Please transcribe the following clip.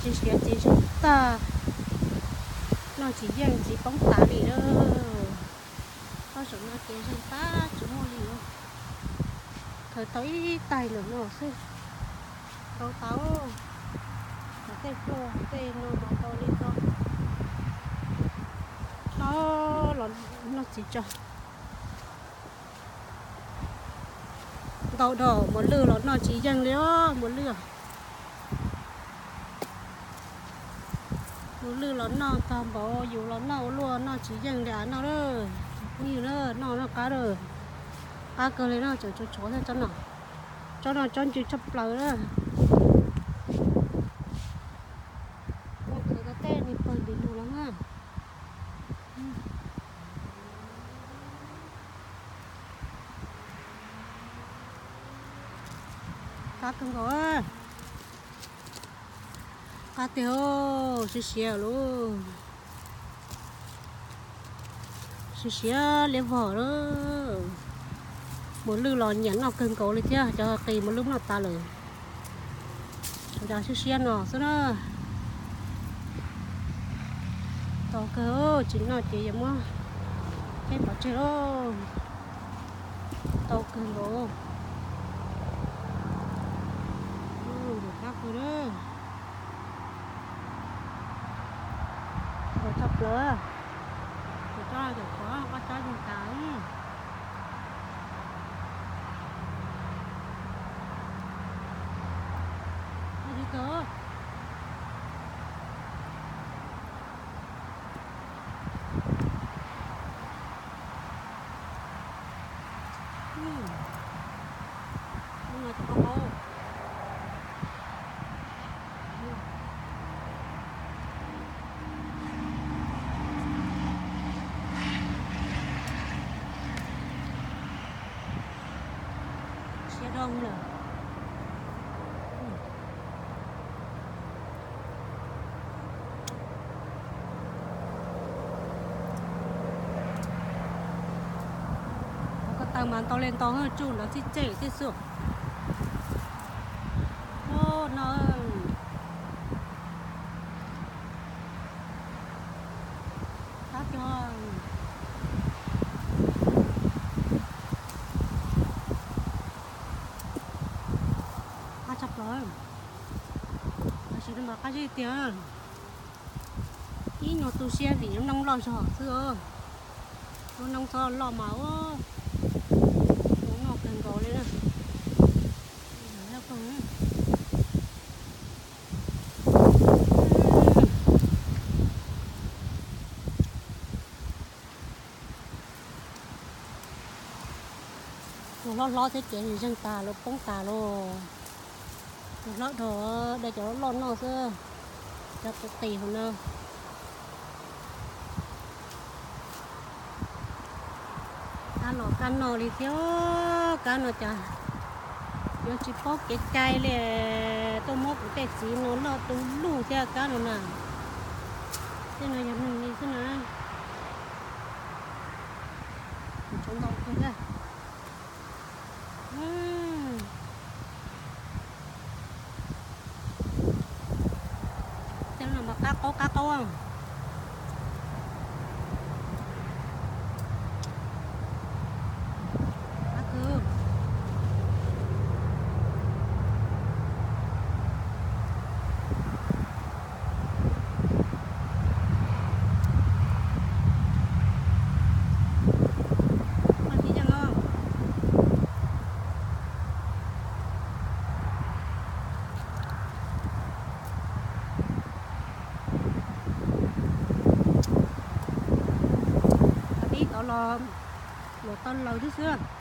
Siav txiv zeeg tag, noj tsis yeej txiv poob tas li lawm. Ob saum no ces zeeg tag tsis muaj li. Khaws tau ib taig ntawm no xwb. Ntau tau. Tej pluaj tej no mas ntau li no. No los noj txiv tso. Ntau dhau, mos lwj los noj tsis yeej li os mos lwj. Mos lwj los noj tag npaum, yus los noj ua luaj noj tsis yeej li as noj lawm. Phooj ywg na, noj noj qab lawm. Qab kawg li no, tseem tshuav tshuav thiab tsob no. Tsob no tsob ntsws tshaj plaws na. Ua kawg tau tej niag pawg ntiv lug los na. Qab kawg nkaus. Qab tiag, siav siav lauj. Siav siav liab vog lawm. Mos lwj los nyiam noj kawg nkaus li thiab, cov qis mos lwj muab noj tas lawm. Tshuav cov siab siab no xwb na. Tau kawg, tsis noj ces yuav muab coj pov tseg lauj. Tau kawg nkaus. Ntxim qab kawg na. Ntxim tshaj plaws. Tus tsob cov qhuav, qab tsob zeeg tas. Ntxim kawg. Siav dhau lawm. Ko taw mas ntau li ntau, tsuj ntawd txij txej tib xwb. Ub no. Qab tiag. Qab tshaj plaws. Tam sim no mas qab zib tiag. Ib nyuag tu siab vim lub noob loj zog xwb. Lub noob txhob loj mas ua zoo noj kawg nkaus li na. Tus hlob hlob thiab ces zeeg tas lawm, poob tas lawm. Tus hlob dhau, de cov loj loj noj xwb. Cov qis qis hauv no. Kab los kab no li thiab, kab no cas yuav tsis paub kev cai li. Tuaj muab kuv tej txiv no noj tu luj thiab kab no na. Tej no yog neeg li xwb na. Tshuav ntau kawg thiab. Tej no mas qab qaub qab qaub. Qab kawg. Qab tib yeej os. Qab tib tod los luam tau laws xwb xwb.